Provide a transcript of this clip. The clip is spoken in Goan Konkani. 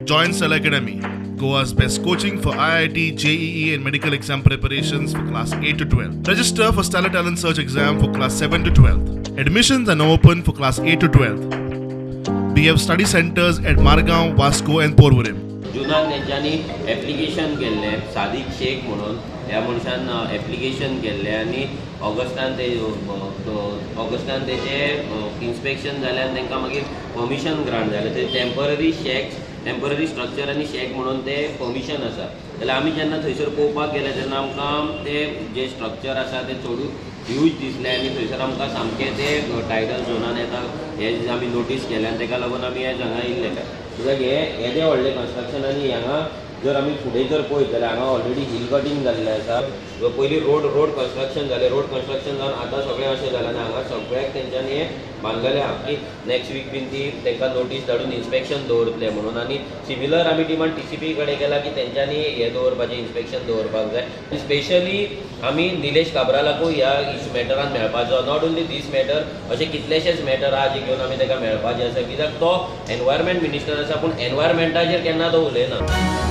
Join Stellar Academy, Goa's best coaching for IIT, JEE, and medical exam preparations for class 8 to 12. Register for Stellar Talent Search exam for class 7 to 12. Admissions are now open for class 8 to 12. We have study centers at Margao, Vasco, and Porvorim. जुनान तेंच्यांनी एप्लिकेशन केल्लें, सादीक शेख म्हणून ह्या मनशान एप्लिकेशन केल्लें आनी ऑगस्टान ते ऑगस्टान तेजें इन्स्पेक्शन जालें आनी तांकां मागीर परमिशन ग्रांट जालें. ते टेम्पररी शॅक्स, टेम्पररी स्ट्रक्चर आनी शॅक म्हणून ते परमिशन आसा. जाल्यार आमी जेन्ना थंयसर पळोवपाक गेले तेन्ना आमकां ते जे स्ट्रक्चर आसा ते चडूच ह्यूज दिसले आनी थंयसर आमकां सामकें ते टायडल झोनान येता हें आमी नोटीस केलें आनी ताका लागून आमी आयज हांगा येयल्ले. कित्याक हें येदें व्हडलें कन्स्ट्रक्शन आनी हांगा जर आमी फुडें जर पळयत जाल्यार हांगा ऑलरेडी हिल कटींग जाल्लें आसा. पयलीं रोड कन्स्ट्रक्शन जालें, रोड कन्स्ट्रक्शन जावन आतां सगळें अशें जालां आनी हांगा सगळ्याक तेंच्यांनी हें बांदलेलें आहा की नॅक्स्ट वीक बीन ती तांकां नोटीस धाडून इन्स्पेक्शन दवरतले म्हणून. आनी सिमिलर आमी डिमांड टीसीपी कडेन केला की तेंच्यांनी हें दवरपाचें, इन्स्पेक्शन दवरपाक जाय. स्पेशली आमी निलेश काब्रालाकूय ह्या मॅटरान मेळपाचो, not only these matter, अशे कितलेशेच मॅटर आहा जे घेवन आमी ताका मेळपाचे आसा, कित्याक तो एनवायरमेंट मिनिस्टर आसा पूण एनवायरमेंटाचेर केन्ना तो उलयना.